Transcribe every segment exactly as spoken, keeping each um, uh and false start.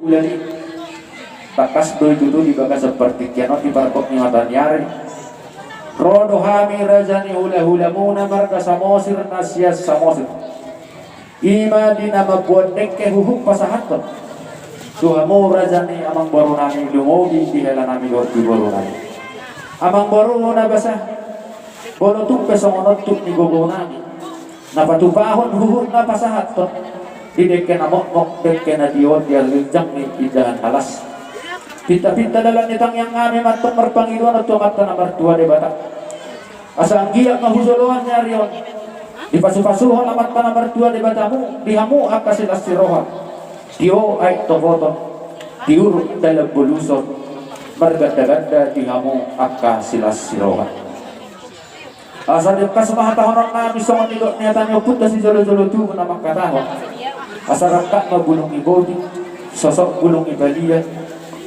Jadi, tangkas do i tutu di bagasan partingkian on di parpok ni mataniari. Ro do hami raja ni hulahulamuna marga Samosir na sian Samosir. I ma di na mamboan dengke huhut pasahathon tu hamu raja ni amangboru nami, lumobi di hela nami dohot di boru nami. Amangboru na basa, molo tung pe songon on tuk ni gogo nami na patupahon huhut na pasahathon di dengke na mokmok, dengke na tio di ginjang ni indahan na las. Pintapinta dalan ni tangiang nami ma antong marpangidoan tu Amanta na martua Debata. Asa anggiat ma hujoloan ni ari on dipasupasuhon Amanta na martua Debatamu di hamu angka silas ni roha. Tio aek topoton, tiur dalan boluson, margandaganda di hamu angka silas ni roha. Asa dengkas ma hatahonon nami songon nidok ni hata ni ompunta sijolojolo tubu na mangkatahon: Asa rangkap ma bulung ni boti, sosok bulung ni balian.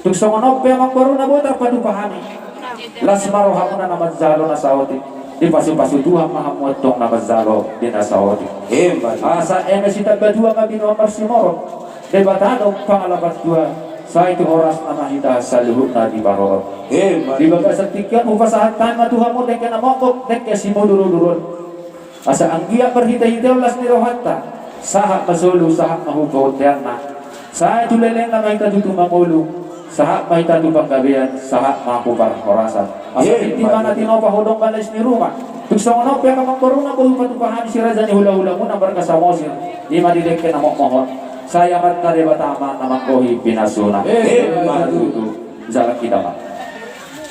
Tung songon on pe amangboru na boi tarpatupa hami. Las ma rohamuna na manjalo na saotik, dipasupasu Tuhan ma hamu antong na manjalo di na saotik. Emma tutu. Asa eme sitamba tua ma binoan marsimorot, Debata do pangalapan tua, sai tu horasna ma hita saluhutna diparorot. Emma tutu. Di bagasan tingki on hupasahat hami ma tu hamu dengke na mokmok, dengke simudurudur on. Asa anggiat marhitehiteon las ni rohanta, sahat ma solu, sahat ma hu bonteanna. Sai tu lelengna ma hita tu tumangolu, sahat ma hita tu panggabean, sahat ma hu parhorasan. Asa, eh, tintin ma na tinopa, hodong ma lais ni ruma. Tung songon on pe amangboruna, boi hupatupa hami si raja ni hulahulamuna marga Samosir, i ma di dengke na mokmok on. Sai Amanta Debata ma na manggohi pinasuna. Eh, emma tutu. Jala hita ma.